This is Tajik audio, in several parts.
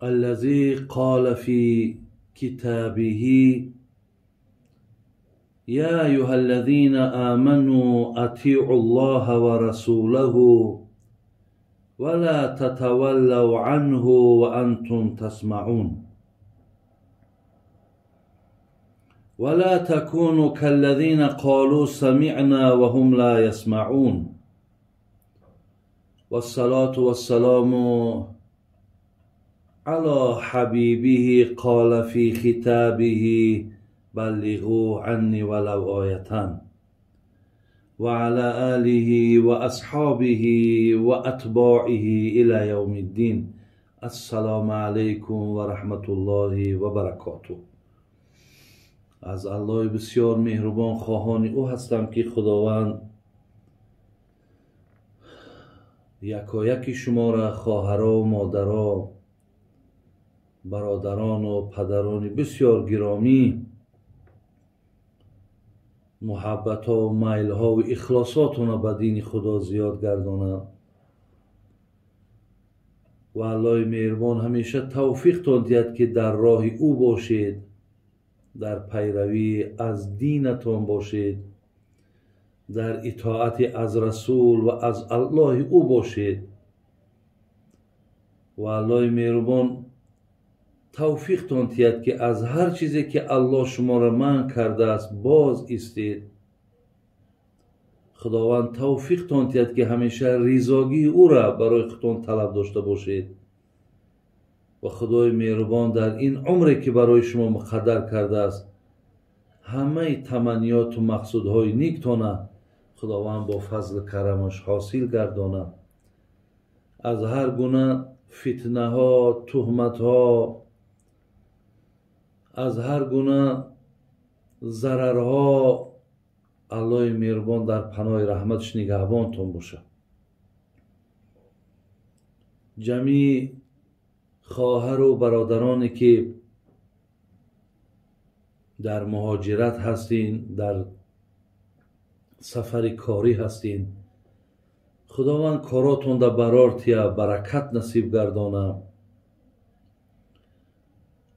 الذي قال في كتابه: يا أيها الذين آمنوا أطيعوا الله ورسوله ولا تتولوا عنه وأنتم تسمعون ولا تكونوا كالذين قالوا سمعنا وهم لا يسمعون. والصلاة والسلام على حبيبه قال في خطابه: بلغوا عني ولو آية، وعلى آله وأصحابه وأتباعه إلى يوم الدين. السلام عليكم ورحمة الله وبركاته. از الله بسیار مهربان خواهان او هستم که خداوند یکایک شما را، خواهرها و مادرها، برادران و پدران بسیار گرامی، محبت ها و میل ها و اخلاصاتون را به دین خدا زیاد گردانه و الله مهربان همیشه توفیقتان دهد که در راه او باشید، در پیروی از دینتان باشید، در اطاعت از رسول و از الله او باشید و الله مهربان توفیقتان دهد که از هر چیزی که الله شما را منع کرده است باز ایستید. خداوند توفیقتان دهد که همیشه رضاگی او را برای خودتان طلب داشته باشید و خدای مهربان در این عمری که برای شما مقدر کرده است همه تمنیات و مقصودهای نیکتانه خداوند با فضل کرمش حاصل گردانه. از هر گونه فتنه ها، تهمت ها، از هر گونه ضررها الله مهربان در پناه رحمتش نگهبانتون باشه. جمیع خواهر و برادرانی که در مهاجرت هستین، در سفر کاری هستین، خداوند کاراتون در برار تیه برکت نصیب گردانه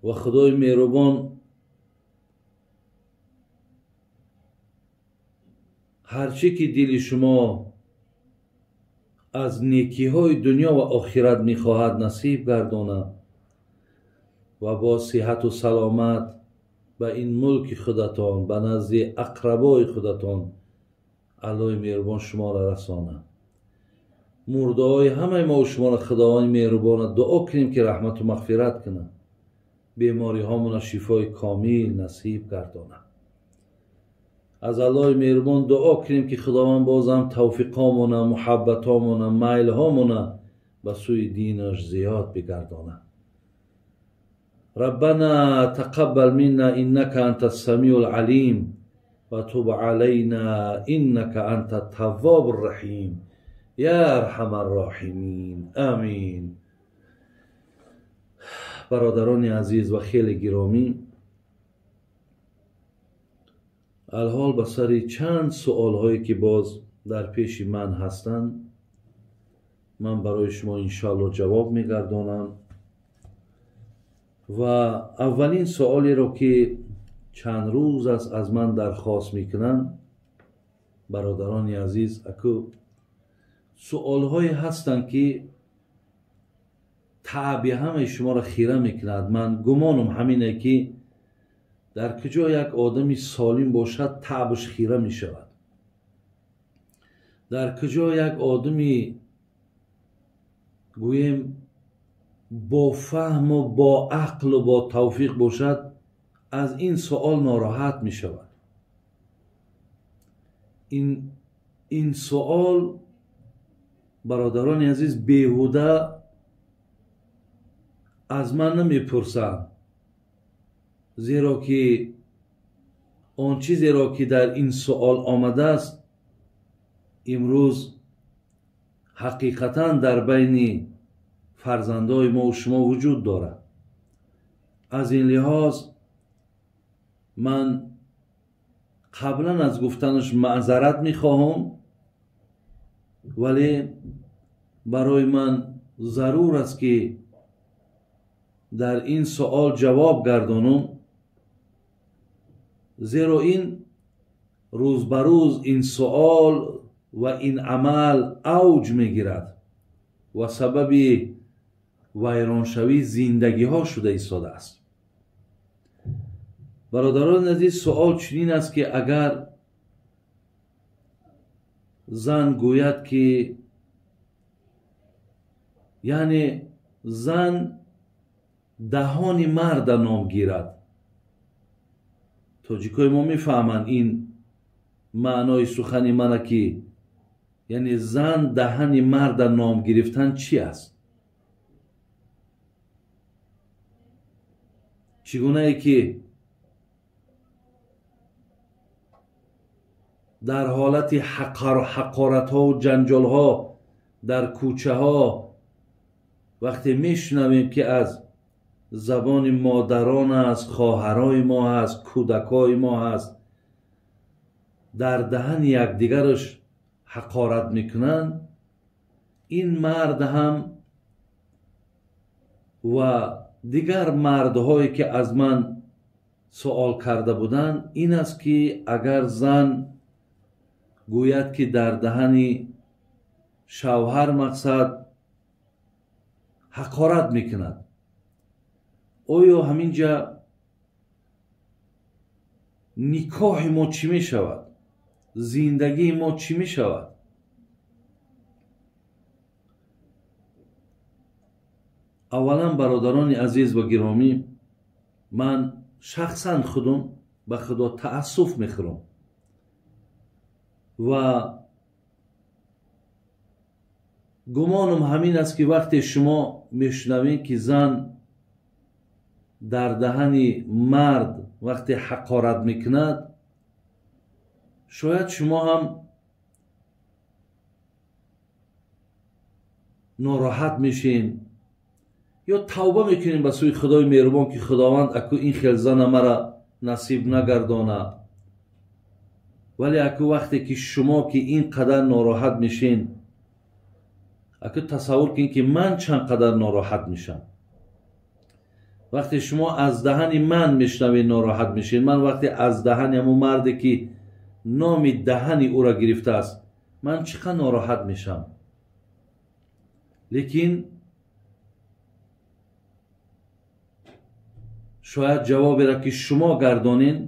و خدای مهربان هرچی که دل شما از نیکی های دنیا و آخرت میخواهد نصیب گردانه و با صحت و سلامت به این ملک خودتان، به نزد اقربای خودتان الله مهربان شما را رسانه. مرده های همه ما و شما را خداوند مهربان دعا کنیم که رحمت و مغفرت کنه، بیماری هامون شفای کامل نصیب گردانه. از الله مهربان دعا کنیم که خداوند بازم توفیقامونه، محبتامونه، میلهامونه به سوی دینش زیاد بگردانه. ربنا تقبل منا انك انت السميع العليم وتب علينا انك انت التواب الرحيم يا ارحم الراحمین. آمین. برادران عزیز و خیلی گرامی، الحال به سر چند سوال هایی که باز در پیش من هستند من برای شما انشالله جواب میگردانم. و اولین سوالی رو که چند روز است از من درخواست میکنن برادران عزیز، اکو سوال های هستند که تعبی همه شما را خیره میکند. من گمانم همینه که در کجا یک آدمی سالم باشد تعبش خیره میشود، در کجا یک آدمی گوییم با فهم و با عقل و با توفیق باشد از این سوال ناراحت می شود. این سوال برادران عزیز بیهوده از من نمیپرسند، زیرا که آن چیزی را که در این سوال آمده است امروز حقیقتا در بین فرزندای ما و شما وجود دارد. از این لحاظ من قبلا از گفتنش معذرت میخواهم، ولی برای من ضرور است که дар ин суол ҷавоб гардонам, зеро ин рӯз ба рӯз ин суол ва ин амал авҷ мегирад ва сабаби вайроншавии зиндагиҳо шуда истодааст. Бародарони азиз, суол чунин аст, ки агар зан гӯяд, ки яъне зан даҳони марда ном гирад, тоҷикои мо мефаҳманд ин маънои сухани мана, ки яъне зан даҳани марда ном гирифтан чи аст? Чӣ гунае ки дар ҳолати ҳақоратҳову ҷанҷолҳо дар кӯчаҳо вақте мешунавем, ки аз забони модарон аст, хоҳарои мо ҳаст, кӯдакҳои мо ҳаст, дар даҳани якдигараш ҳақорат мекунанд, ин мард ҳам ва дигар мардҳое ки аз ман суол карда буданд, ин аст, ки агар зан гӯяд, ки дар даҳани шавҳар мақсад ҳақорат мекунад, оё ҳаминҷа никоҳи мо чӣ мешавад? Зиндагии мо чӣ мешавад? Аввалан, бародарони азиз ва гиромӣ, ман шахсан худум ба Худо таассуф мехӯрам ва гумонам ҳамин аст, ки вақте шумо мешунавед, ки зан дар даҳани мард вақте ҳақорат мекунад, шояд шумо ҳам нороҳат мешин ё тавба мекунем ба сӯи Худои меҳрубон, ки Худованд аку ин хел зана мара насиб нагардона. Вале аку вақте ки шумо ки ин қадар нороҳат мешин, аку тасаввур кунед, ки ман чанд қадар нороҳат мешам. Вақте шумо аз даҳани ман мешунавед, нороҳат мешед, ман вақте аз даҳани ҳамун марде, ки номи даҳани ӯро гирифтааст, ман чӣ қадр нороҳат мешам. Лекин шояд ҷавоберо, ки шумо гардонед,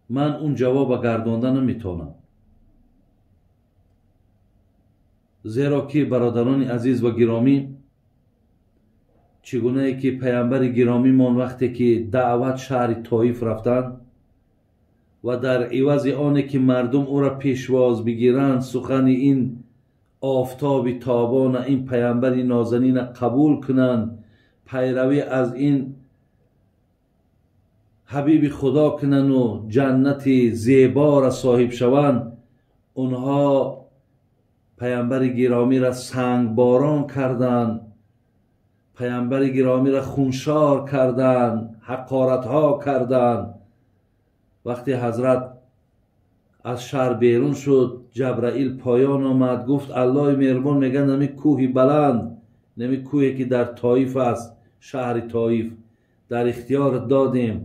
ман он ҷавоба гардонда наметавонам, зеро ки бародарони азиз ва гиромӣ, чӣ гунае ки паямбари гиромимон вақте ки даъват шаҳри Тоиф рафтанд ва дар ивази оне ки мардум ӯро пешвоз бигиранд, сухани ин офтоби тобона, ин паямбари нозанина қабул кунанд, пайравӣ аз ин ҳабиби Худо кунану ҷаннати зебора соҳиб шаванд, онҳо паямбари гиромиро сангборон карданд, паямбари гиромиро хуншор карданд, ҳақоратҳо карданд. Вақте ҳазрат аз шаҳр берун шуд, Ҷабраил поён омад, гуфт: Аллоҳи меҳрубон мегӯяд, нами кӯҳи баланд, нами кӯҳе ки дар Тоиф аст, шаҳри Тоиф, дар ихтиёр додем,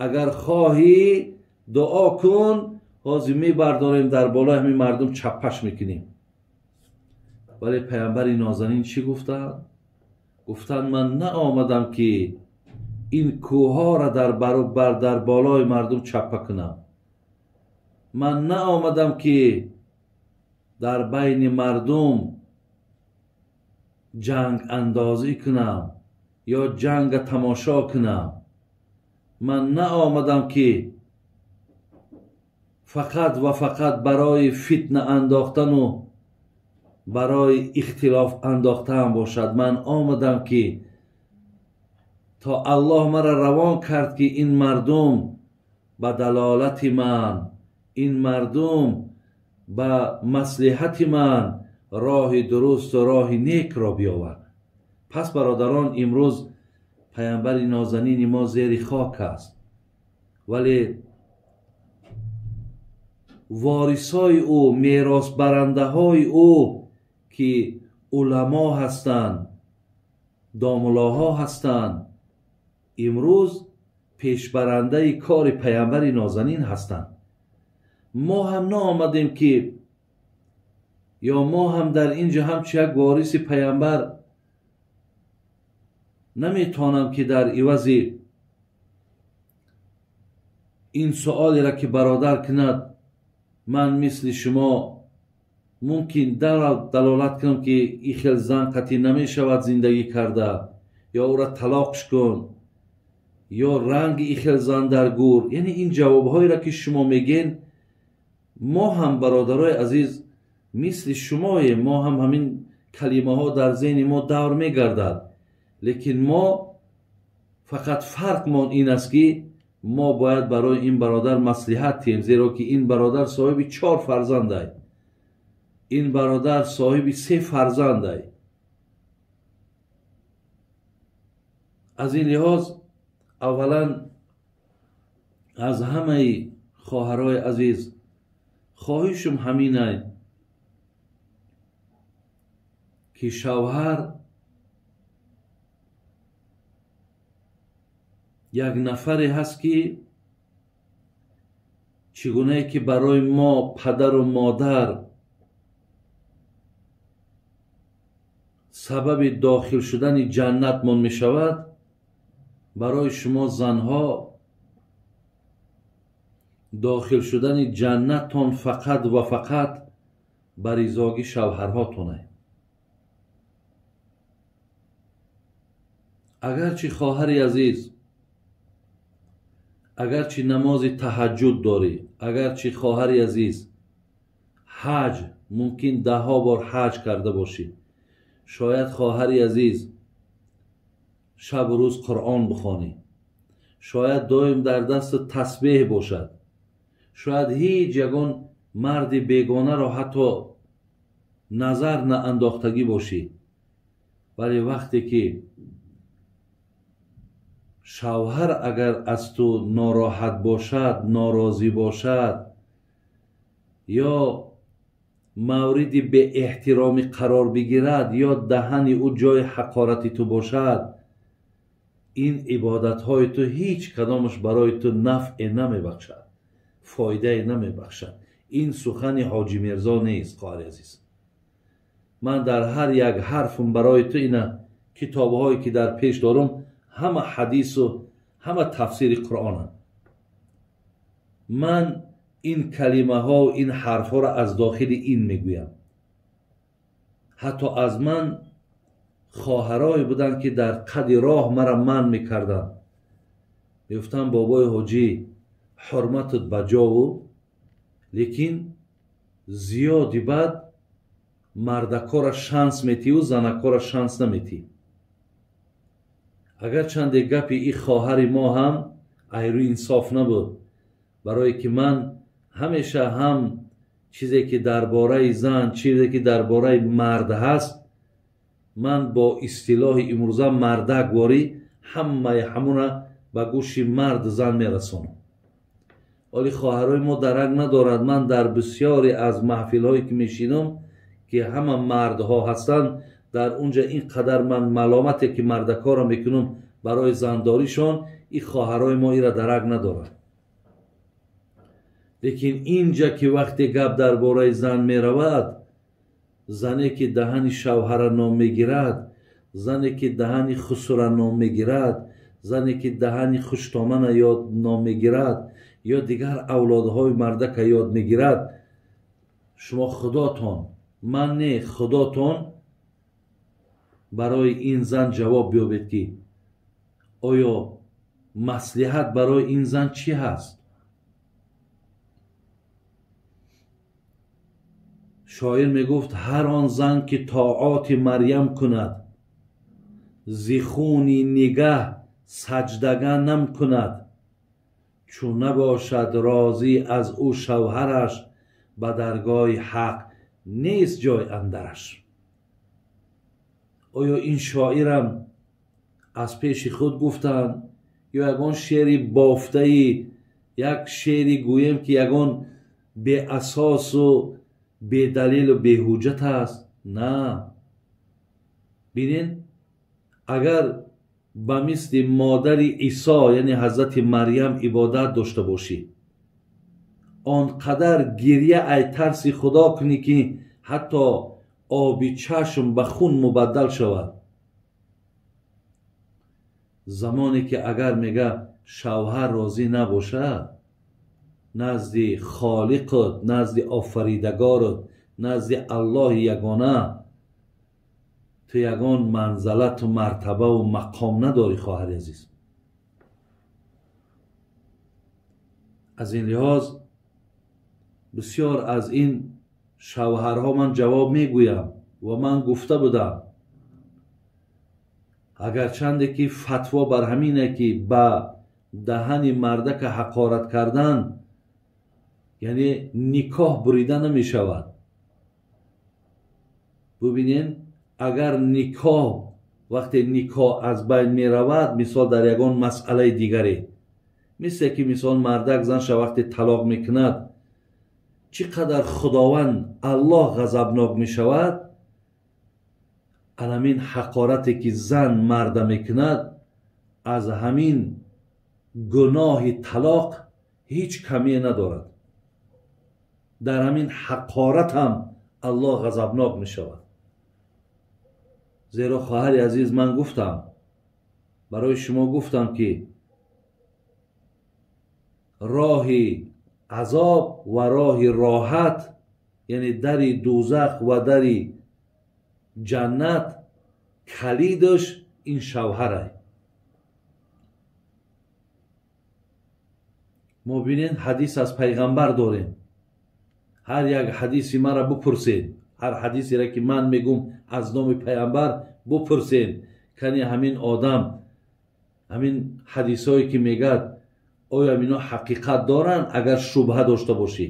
агар хоҳӣ дуо кун, ҳозир мебардорем, дар болои ҳамин мардум чаппаш мекунем. Вале паямбари нозанин чӣ гуфтанд? Гуфтанд: ман наомадам, ки ин кӯҳҳоро дар болои мардум чаппа кунам, ман наомадам, ки дар байни мардум ҷанг андозӣ кунам ё ҷанга тамошо кунам, ман наомадам, ки фақат ва фақат барои фитна андохтану барои ихтилоф андохтан бошад. Ман омадам, ки то Аллоҳ мара равон кард, ки ин мардум ба далолати ман, ин мардум ба маслиҳати ман роҳи дурусту роҳи некро биёвард. Пас бародарон, имрӯз паямбари нозанини мо зери хок аст, вале ворисои ӯ, меросбарандаҳои ӯ, ки уламо ҳастанд, домулоҳо ҳастанд, имрӯз пешбарандаи кори паямбари нозанин ҳастанд. Мо ҳам наомадем ки ё мо ҳам дар инҷа ҳамчу як вориси паямбар наметавонам ки дар ивази ин суолеро ки бародар кунад, ман мисли шумо мумкин далолат кунам ки ин хел зан қатъӣ намешавад зиндагӣ карда, ё ӯра талоқш кун, ё ранги ин хел зан дар гур. Яъне ин ҷавобҳоеро ки шумо мегӯен, мо ҳам бародарои азиз мисли шумоем, мо ҳам ҳамин калимаҳо дар зеҳни мо давр мегардад, лекин мо фақат фарқмон ин аст ки мо бояд барои ин бародар маслиҳат диҳем, зеро ки ин бародар соҳиби 4 фарзандай, ин бародар соҳиби 3 фарзандай. Аз ин лиҳоз аввалан аз ҳамаи хоҳарои азиз хоҳишум ҳаминай ки шавҳар як нафаре ҳаст ки чӣ гунае ки барои мо падару модар сабаби дохил шудани ҷаннатмон мешавад, барои шумо занҳо дохил шудани ҷаннаттон фақат ва фақат ба ризоги шавҳарҳотоне. Агарчи хоҳари азиз, агарчи намози таҳаҷҷуд дорӣ, агарчи хоҳари азиз ҳаҷ мумкин даҳҳо бор ҳаҷ карда бошӣ, шояд хоҳари азиз шабу рӯз Қуръон бихонӣ, шояд доим дар даст тасбеҳ бошад, шояд ҳеҷ ягон марди бегонаро ҳатто назар наандохтагӣ бошӣ, вале вақте ки шавҳар агар аз ту нороҳат бошад, норозӣ бошад ё мавриди беэҳтиромӣ қарор бигирад, ё даҳани ӯ ҷои ҳақорати ту бошад, ин ибодатҳои ту ҳеҷ кадомаш барои ту нафъе намебахшад, фоидае намебахшад. Ин сухани Ҳоҷи Мирзо нест, хоҳари азиз. Ман дар ҳар як ҳарфм барои ту ина китобҳое ки дар пеш дорам, ҳама ҳадису ҳама тафсири Қуръонанд. Ман ин калимаҳо, ин ҳарфҳоро аз дохили ин мегӯям. Ҳатто аз ман хоҳарое буданд ки дар қади роҳ мара манъ мекарданд. Мегуфтанд бобои ҳоҷӣ, ҳурматат ба ҷову, лекин зиёди бад мардакора шанс метиҳу занакора шанс наметиҳ. Агарчанде гапи ин хоҳари мо ҳам айрӯи инсоф набуд, барое ки ман ҳамеша ҳам чизе ки дар бораи зан, чизе ки дар бораи мард ҳаст, ман бо истилоҳи имрӯза мардакворӣ ҳамаи ҳамуна ба гӯши мард зан мерасонам. Оли хоҳарои мо дарак надорад. Ман дар бисёре аз маҳфилҳое ки мешинам, ки ҳама мардҳо ҳастанд, дар унҷа ин қадар ман маломате ки мардакҳоро мекунам барои зандоришон, ин хоҳарои мо ира дарак надорад. Лекин инҷа ки вақте гап дар бораи зан меравад, зане ки даҳани шавҳара ном мегирад, зане ки даҳани хусура ном мегирад, зане ки даҳани хуштомана ёд ном мегирад, ё дигар авлодҳои мардака ёд мегирад, шумо худотон, ман не, худотон барои ин зан ҷавоб биёбед ки оё маслиҳат барои ин зан чӣ ҳаст? Шоир мегуфт: ҳар он зан ки тоати Марьям кунад, зи хуни нигаҳ саҷдага нам кунад, чун набошад розӣ аз ӯ шавҳараш, ба даргоҳи ҳақ нест ҷой андараш. Оё ин шоирам аз пеши худ гуфтанд ё ягон шеъри бофтаи, як шеъри гӯем ки ягон беасосу бедалилу беҳуҷҷат аст? На. Бинед, Агар ба мисли модари Исо, яъне ҳазрати Марьям, ибодат дошта бошӣ, он қадар гирья ай тарси Худо кунӣ, ки ҳатто оби чашм ба хун мубаддал шавад. Замоне ки агар мега шавҳар розӣ набошад, назди Холиқат, назди Офаридагорат, назди Аллоҳи ягона ту ягон манзалату мартабаву мақом надорӣ, хоҳари азиз. Аз ин лиҳоз бисёр аз ин шавҳарҳо ман ҷавоб мегӯям ва ман гуфта будам, агарчанде ки фатво бар ҳамине ки ба даҳани мардака ҳақорат кардан, яъне никоҳ бурида намешавад. Бубинен, агар никоҳ вақте никоҳ аз байн меравад, мисол дар ягон масъалаи дигаре, мисле ки мисол мардак занша вақте талоқ мекунад, чӣ қадар Худованд Аллоҳ ғазабнок мешавад, аламин ҳақорате ки зан марда мекунад, аз ҳамин гуноҳи талоқ ҳеҷ камие надорад. Дар ҳамин ҳақорат ҳам Аллоҳ ғазабнок мешавад. Зеро хоҳари азиз, ман гуфтам, барои шумо гуфтам, ки роҳи азоб ва роҳи роҳат, яъне дари дӯзах ва дари ҷаннат, калидаш ин шавҳарай. Мо бинед, ҳадис аз пайғамбар дорем. Ҳар як ҳадиси маро бупурсед, ҳар ҳадисеро ки ман мегум аз номи пайғамбар бупурсед, кани ҳамин одам ҳамин ҳадисҳое ки мегӯяд, оё ино ҳақиқат доранд? Агар шубҳа дошта бошӣ,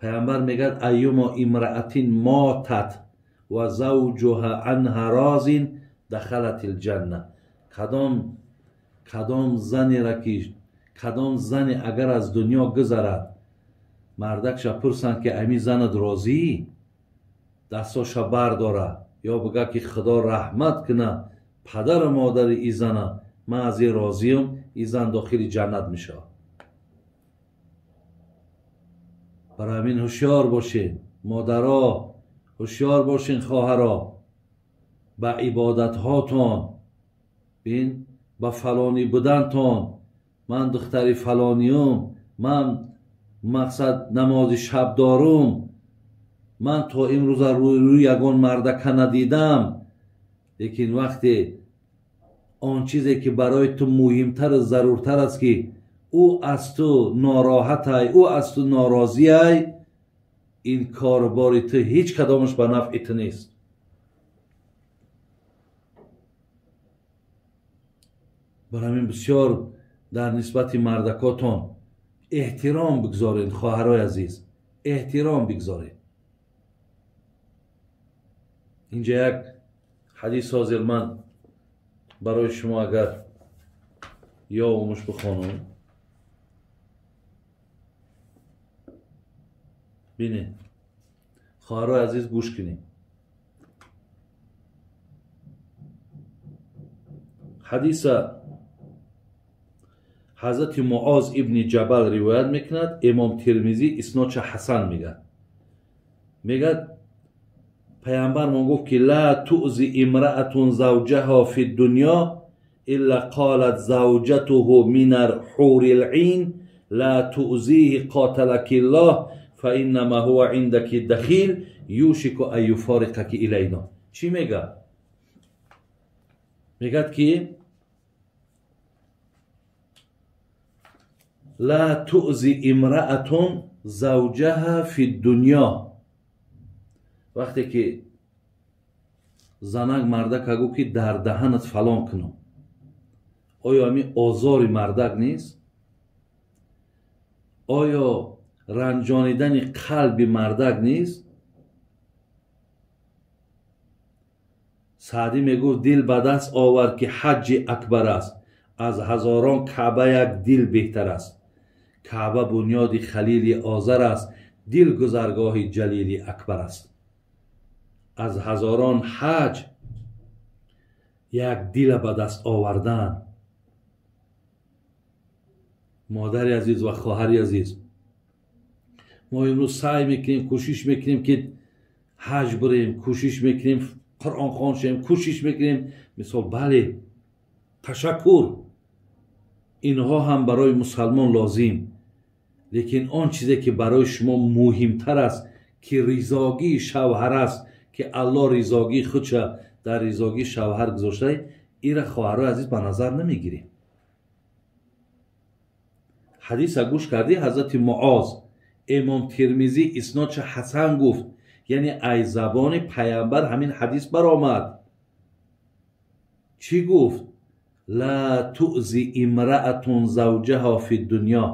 пайғамбар мегӯяд: айюмо имраатин мотат ва завҷуҳа анҳа розин дахалат илҷанна. Кадом занеро ки, кадом зане агар аз дунё гузарад, мардакша пурсанд ки ами занат розӣ, дастоша бардора ё бигӯяд ки Худо раҳмат куна падару модари и зана, ман аз ин розиям, и зан дохили ҷаннат мешавад. Барои ҳамин ҳушёр бошед модаро, ҳушёр бошед хоҳаро, ба ибодатҳотон, бин ба фалонӣ будантон. Ман духтари фалониюм, ман мақсад намози шаб дорум, ман то имрӯза рӯи ягон мардака надидам. Лекин вақте он чизе ки барои ту муҳимтару заруртар аст, ки ӯ аз ту нороҳатай, ӯ аз ту норозиай, ин корубори ту ҳеҷ кадомаш ба нафъи ту нест. Барои ҳамин бисёр дар нисбати мардакотон эҳтиром бигзоред, хоҳарои азиз, эҳтиром бигзоред. Инҷа як ҳадис ҳозир ман барои шумо агар ёвумуш бихонам, бинед хоҳарои азиз, гӯш кунед. Ҳадиса ҳазрати Муоз ибни Ҷабал ривоят мекунад, Имом Термизӣ иснодша ҳасан мегӯяд. Мегӯяд пайғамбармон гуфт ки ла туъзи имраатун завҷаҳо фи дунё илла қолат завҷатуҳу минар ҳури лъин ла туъзиҳи қоталаки ллоҳ фаиннама ҳува индаки дахил юшику ан юфориқаки илайно. Чӣ мегӯяд? Мегӯяд ки ла туъзи имраатун завҷаҳа фи дунё. Вақте ки занак мардака гуфт ки дар даҳанат фалон кунам, оё ҳамин озори мардак нест? Оё ранҷонидани қалби мардак нест? Саъдӣ мегуфт: дил ба даст овар ки ҳаҷҷи акбар аст, аз ҳазорон каъба як дил беҳтар аст. Каъба бунёди Халили Озар аст, дил гузаргоҳи Ҷалили Акбар аст. Аз ҳазорон ҳаҷ Як дила ба даст овардан. Модари азиз ва хоҳари азиз, мо имрӯз саъй мекунем, кӯшиш мекунем ки ҳаҷ бирем, кӯшиш мекунем қуръонхон шем, кӯшиш мекунем. Мисол, бале, ташаккур, инҳо ҳам барои мусалмон лозим, лекин он чизе ки барои шумо муҳимтар аст, ки ризогии шавҳар аст, ки Аллоҳ ризогии худша дар ризогии шавҳар гузошта, ира хоҳарои азиз ба назар намегирем. Ҳадиса гӯш кардӣ, ҳазрати Муоз, имом Тирмизӣ иснодша ҳасан гуфт, яъне ай забони пайғамбар ҳамин ҳадис баромад. Чӣ гуфт? Ла туъзи имраатун завҷаҳо фи дунё.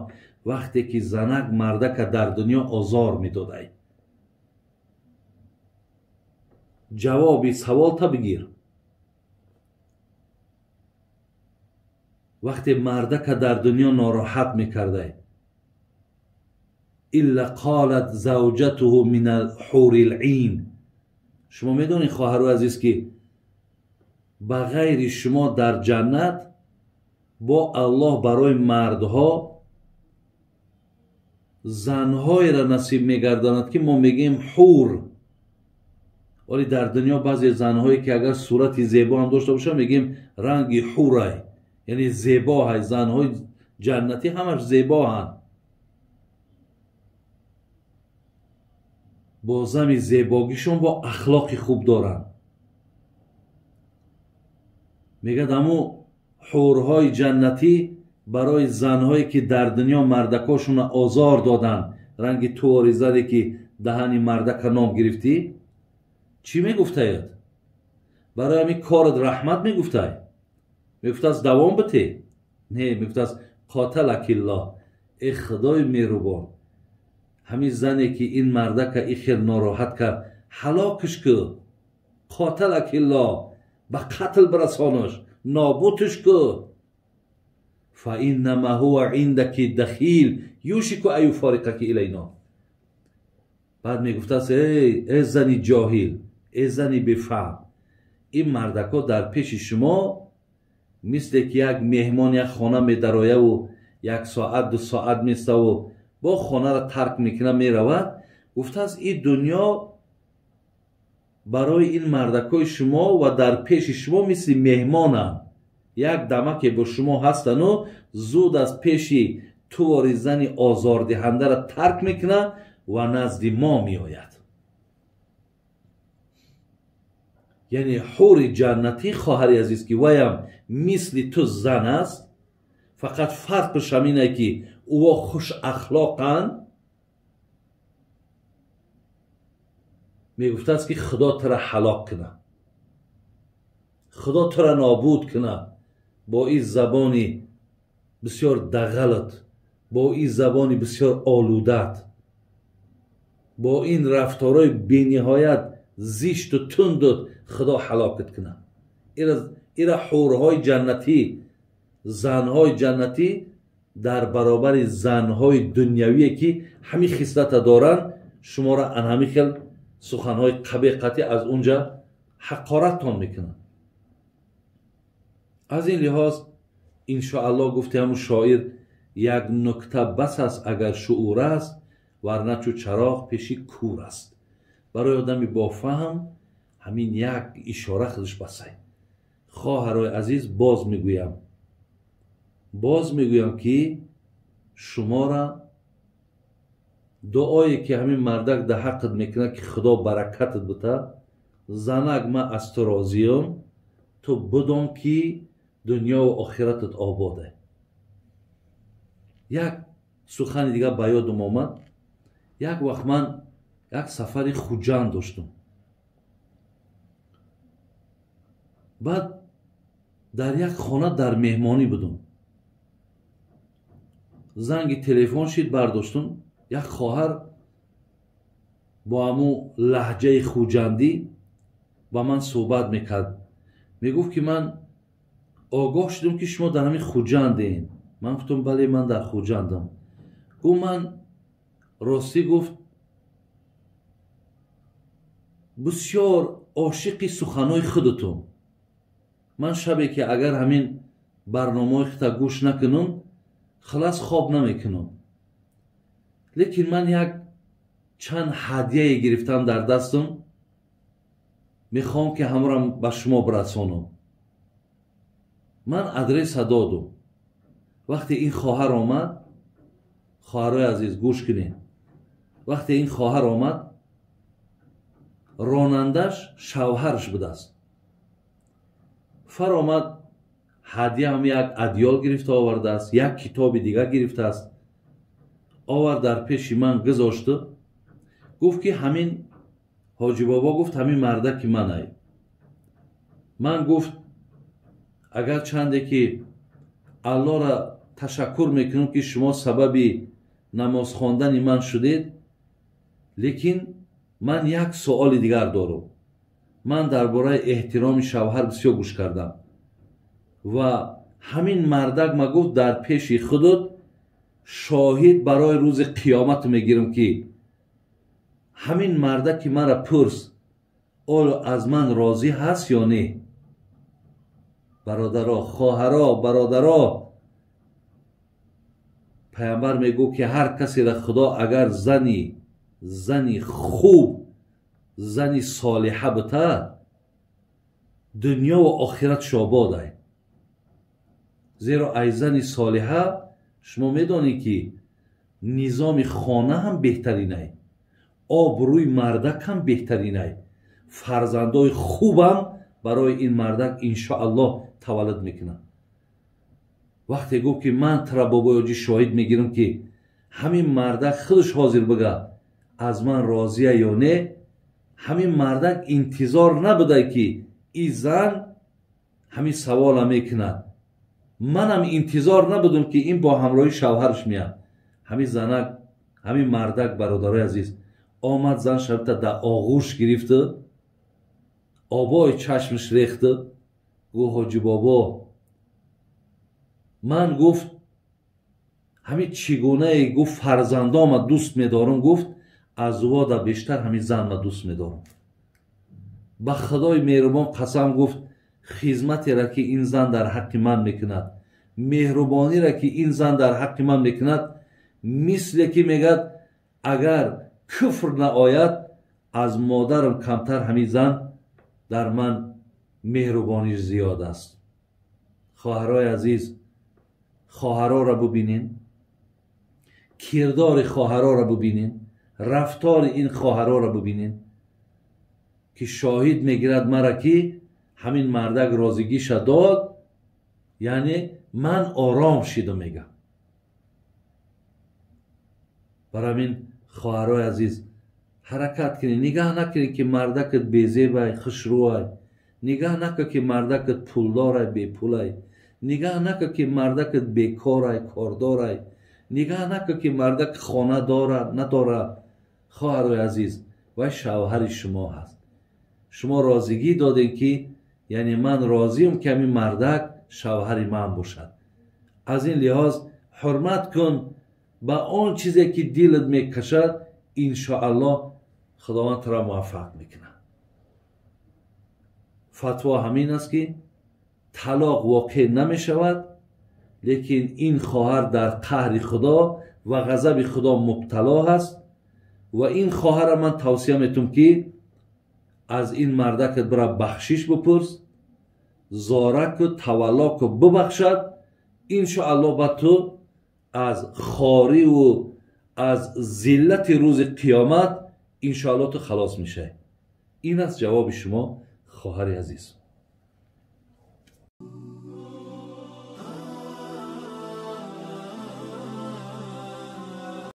Вақте ки занак мардака дар дунё озор медодай. Ҷавоби саволта бигир. Вақте мардака дар дунё нороҳат мекардай, илла қолат завҷатуҳу мин алҳури лъин. Шумо медонед, хоҳарои азиз, ки ба ғайри шумо дар ҷаннат бо Аллоҳ барои мардҳо занҳоеро насиб мегардонад, ки мо мегӯем ҳур. Вале дар дунё баъзе занҳое ки агар сурати зебо ҳам дошта бошанд, мегӯем ранги ҳурай, яъне зебоҳай. Занҳои ҷаннатӣ ҳамаш зебоҳанд. Бо зами зебогишон бо ахлоқи хуб доранд. Мегӯяд ҳамун ҳурҳои ҷаннатӣ барои занҳое ки дар дунё мардакошонро озор доданд, ранги туори заде ки даҳани мардака ном гирифтӣ, чӣ мегуфтаед? Барои ҳамин корат раҳмат мегуфтай? Мегуфтааст давом бите? Не, мегуфтааст қоталакиллоҳ, э худои меҳрубон, ҳамин зане ки ин мардака и хел нороҳат кард, ҳалокиш ку, қоталакиллоҳ, ба қатл бирасонаш, нобудш ку. Фаиннама ҳува индаки дахил юшику ан юфориқаки илайно. Баъд мегуфтааст эй зани ҷоҳил, эй зани бефаҳм, ин мардако дар пеши шумо мисле ки як меҳмон як хона медарояву як соат ду соат месаву бо хонаро тарк мекуна меравад. Гуфтааст ин дунё барои ин мардакои шумо ва дар пеши шумо мисли меҳмонанд. Як дамаке бо шумо ҳастану зуд аз пеши тувори зани озордиҳандаро тарк мекунад ва назди мо меояд. Яъне ҳури ҷаннатӣ, хоҳари азиз, ки ваям мисли ту зан аст, фақат фарқш ҳамине ки ӯо хушахлоқанд. Мегуфтааст ки худо тура ҳалок кунад, худо тура нобуд кунад бо ин забони бисёр дағалат, бо ин забони бисёр олудат, бо ин рафторҳои бениҳоят зишту тундут худо ҳалокат кунад. Ира ҳурҳои ҷаннатӣ, занҳои ҷаннатӣ дар баробари занҳои дунявие ки ҳамин хислата доранд, шуморо ан ҳамин хел суханҳои қабеҳ аз унҷа ҳақораттон мекунанд. Аз ин лиҳоз иншоаллоҳ, гуфти ҳамун шоир, як нукта бас аст агар шуур аст, варна чу чароғ пеши кур аст. Барои одами бофаҳм ҳамин як ишора худаш басай. Хоҳарои азиз, боз мегӯям ки шуморо дуое ки ҳамин мардак дар ҳаққат мекунад, ки худо баракатат бита, занак ман аз ту розиём, ту бидон ки дунёву охиратат ободе. Як сухани дигар ба ёдам омад. Як вақт ман як сафари Хуҷанд доштум. Баъд дар як хона дар меҳмонӣ будум. Занги телефон шид, бардоштум. Як хоҳар бо ҳамун лаҳҷаи хуҷандӣ ба ман суҳбат мекард. Мегуфт ки ман огоҳ шудам ки шумо дар ҳамин Хуҷандед. Ман гуфтам бале, ман дар Хуҷандам. Гуфт ман ростӣ, гуфт, бисёр ошиқи суханҳои худатон. Ман шабе ки агар ҳамин барномаҳои хита гӯш накунам, халас хоб намекунам. Лекин ман як чанд ҳадияе гирифтам дар дастам, мехоҳам ки ҳамонам ба шумо бирасонам. Ман адреса додум. Вақте ин хоҳар омад, хоҳарои азиз гӯш кунед, вақте ин хоҳар омад, ронандаш шавҳараш будааст. Фаромад, ҳадия ҳам як адёл гирифта овардааст, як китоби дигар гирифтааст, овард дар пеши ман гузошту, гуфт ки ҳамин ҳоҷибобо, гуфт ҳамин мардаки манай. Ман гуфт агар чанде ки Аллоҳро ташаккур мекунам ки шумо сабаби намоз хондани ман шудед, лекин ман як суоли дигар дорам. Ман дар бораи эҳтироми шавҳар бисёр гӯш кардам ва ҳамин мардак ма гуфт дар пеши худот шоҳид барои рӯзи қиёмат мегирам ки ҳамин мардаки мара пурс, оё аз ман розӣ ҳаст ё не. Бародаро, хоҳаро, бародаро, паямбар мегӯ ки ҳар касеро Худо агар зани хуб, зани солиҳа битад, дунё ва охират шободай. Зеро ай зани солиҳа шумо медонед ки низоми хона ҳам беҳтаринай, обрӯи мардак ҳам беҳтаринай, фарзандои хубам барои ин мардак иншоаллоҳ таваллуд мекунад. Вақте гуфт ки ман тура бобоёҷӣ шоҳид мегирам ки ҳамин мардак худаш ҳозир бига аз ман розия ё не, ҳамин мардак интизор набудай ки ин зан ҳамин савола мекунад. Манам интизор набудам ки ин бо ҳамроҳи шавҳараш меяд. Ҳамин занак, ҳамин мардак, бародарои азиз, омад зан шабта дар оғӯш гирифту, обои чашмаш рехту, гуфт ҳоҷи бобо, ман гуфт ҳамин чӣ гунае гуфт фарзандома дӯст медорам, гуфт аз вода бештар ҳамин занма дӯст медорам. Ба Худои меҳрубон қасам, гуфт хизматеро ки ин зан дар ҳаққи ман мекунад, меҳрубониро ки ин зан дар ҳаққи ман мекунад, мисле ки мегӯяд агар куфр наояд аз модарам камтар ҳамин зан дар ман меҳрубониш зиёд аст. Хоҳарои азиз, хоҳароро бубинен, кирдори хоҳароро бубинен, рафтори ин хоҳароро бубинен ки шоҳид мегирад мара ки ҳамин мардак розигиша дод, яъне ман ором шидам мегам. Барои ҳамин хоҳарои азиз ҳаракат кунед, нигаҳ накунед ки мардакат безебай, хушрӯай, нигаҳ накун ки мардакат пулдорай, бепулай, нигаҳ накун ки мардакат бекорай, кордорай, нигаҳ накун ки мардак хона дора, надора. Хоҳарои азиз, вай шавҳари шумо ҳаст. Шумо розигӣ додем ки яъне ман розиам ки ҳамин мардак шавҳари ман бошад. Аз ин лиҳоз ҳурмат кун ба он чизе ки дилат мекашад, иншоаллоҳ Худованд туро муваффақ мекунад. Фатво ҳамин аст ки талоқ воқеъ намешавад, лекин ин хоҳар дар қаҳри Худо ва ғазаби Худо мубтало ҳаст ва ин хоҳарра ман тавсия метум ки аз ин мардакат бира бахшиш бипурс, зораку таваллоку бибахшад, иншоаллоҳ ба ту аз хориву аз зиллати рӯзи қиёмат иншоаллоҳ ту халос мешавӣ. Ин аст ҷавоби шумо, хоҳари азиз.